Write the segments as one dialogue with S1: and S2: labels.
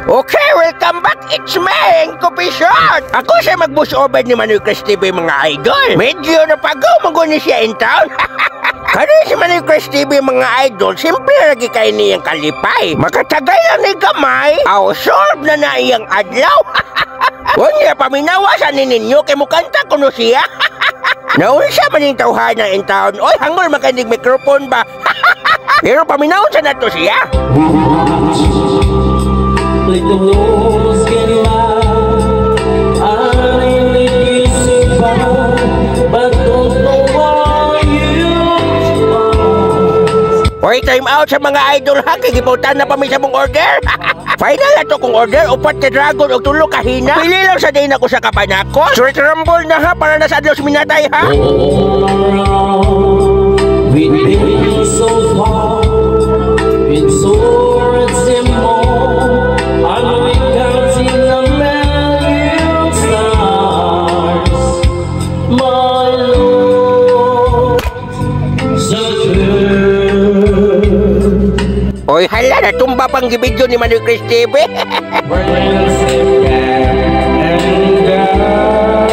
S1: Okay, welcome back. It's me, Kupisot. Ako siya mag-voice over ni Manoy Chris TV, mga idol. Medyo napagaw maguni siya in town. Kani si Manoy Chris TV, mga idol, simple lagi kay niyang kalipay. Makatagay lang ni gamay, aw solve na na iyang adlaw. Huwag niya paminawasan ni ninyo kay mukanta kuno siya. Naunsa man yung tawhana in town. Oy, hangol makandig microphone ba? Pero paminawon sa nato siya.
S2: Like the wolves get loud, I need you survive, but don't know why you are.
S1: Oy, time out sa mga idol ha, kay gibutan na pa mi sa mong order. Final na to kong order, upat ka dragon og tulo ka hina. Pili lang sa day na ko sa kapanako. Short rumble na ha, para na sa adlaw minatay ha.
S2: All around, we've been so far, it's so simple, and we counting a million stars, my Lord, so true.
S1: Oy, hala, natumba pang gibidyo ni Manoy Chris TV.
S2: Friends and girl,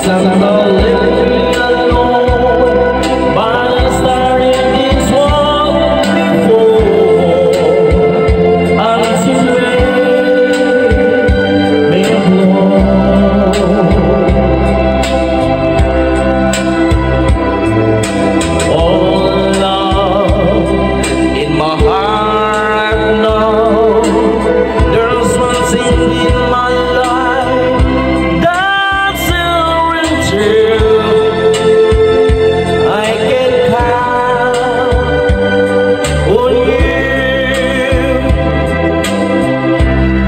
S2: some are living alone, but I started this walk before until may blow. All love in my heart now. There's one thing in my life that's certain true. I can count on you.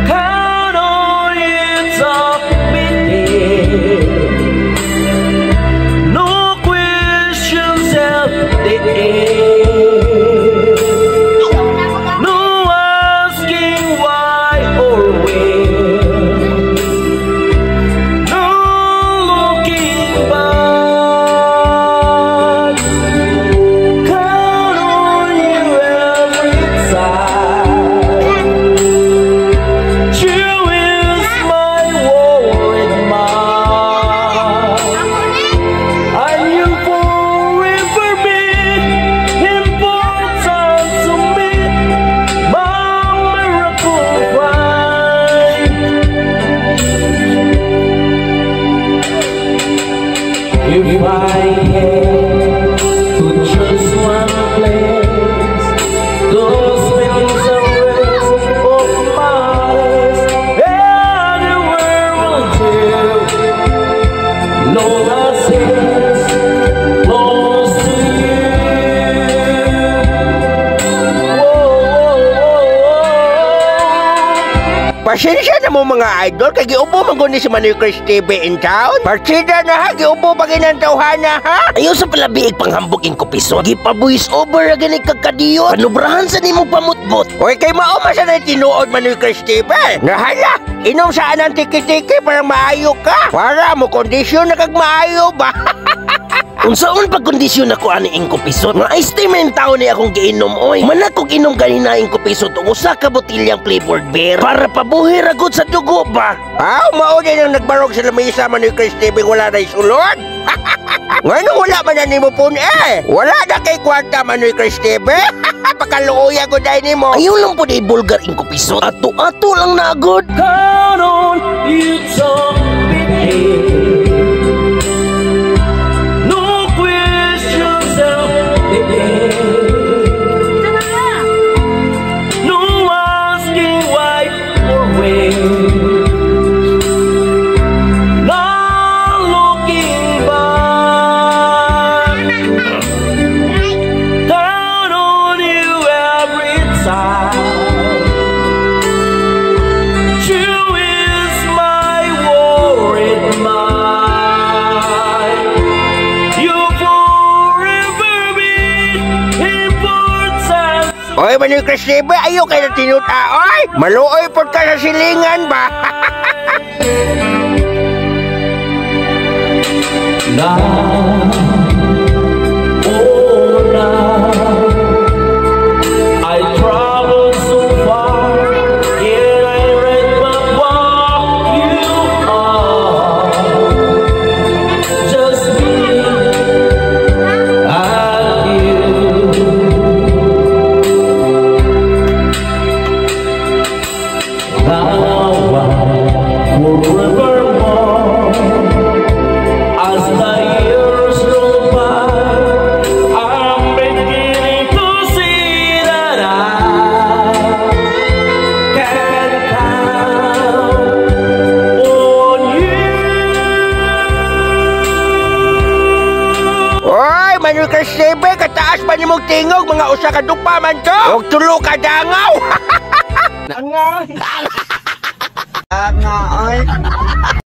S2: Count on you to be there. No questions at the end. No asking why or where. No looking back. Count on you every time. True is my worried mind. And you forever be important to me, my miracle find. If I had to choose one place to spend the rest of my days, anywhere will do. Lord, I sit close to you. Whoa, whoa, whoa, whoa.
S1: Pasensya na mo, mga idol, kay giubo man guni si Manoy Chris TV in town. Partida na ha, giubo pa ginang tawhana ha.
S3: Ayaw sa palabiig panghambog ing kupiso. Gipa-voice over ra gani kag kadiyot. Panubrahan sa nimo pamutbot.
S1: Oy, kay mao man sa tinuod, Manoy Chris TV. Nahala, inom sa anang tiki-tiki para maayo ka. Para mo kondisyon na kag maayo ba?
S3: Unsaon pagkondisyon nako ani ing kupisot? Nga ice tea man taon ni akong giinom oy. Manakog inom ganina ing kupisot og usa ka botilyang flavored beer para pabuhi ra gud sa dugo ba.
S1: Aw, mao din ang nagbarog sa lamesa, Manoy Chris TV, wala na sulod. Ngano wala man na nimo pun eh? Wala na kay kwarta, Manoy Chris TV. Pakaluoya ko dahil nimo.
S3: Ayaw lang pud ibulgar ing kupisot. Ato-ato lang na agad.
S2: Count on you to be there. No questions at the end. No asking why or when. No looking back. Count on you every time. True is my worried mind. You forever be important.
S1: Oy, Manoy Chris TV, ayaw kay na tinuta, oy! Maluoy pod ka sa silingan ba?
S2: Now, oh now, I travel so far.
S1: Manoy Crush TV, kataas pa nimong tingog, mga usa ka dupa man to. Og tulo ka dangaw.
S4: Angay.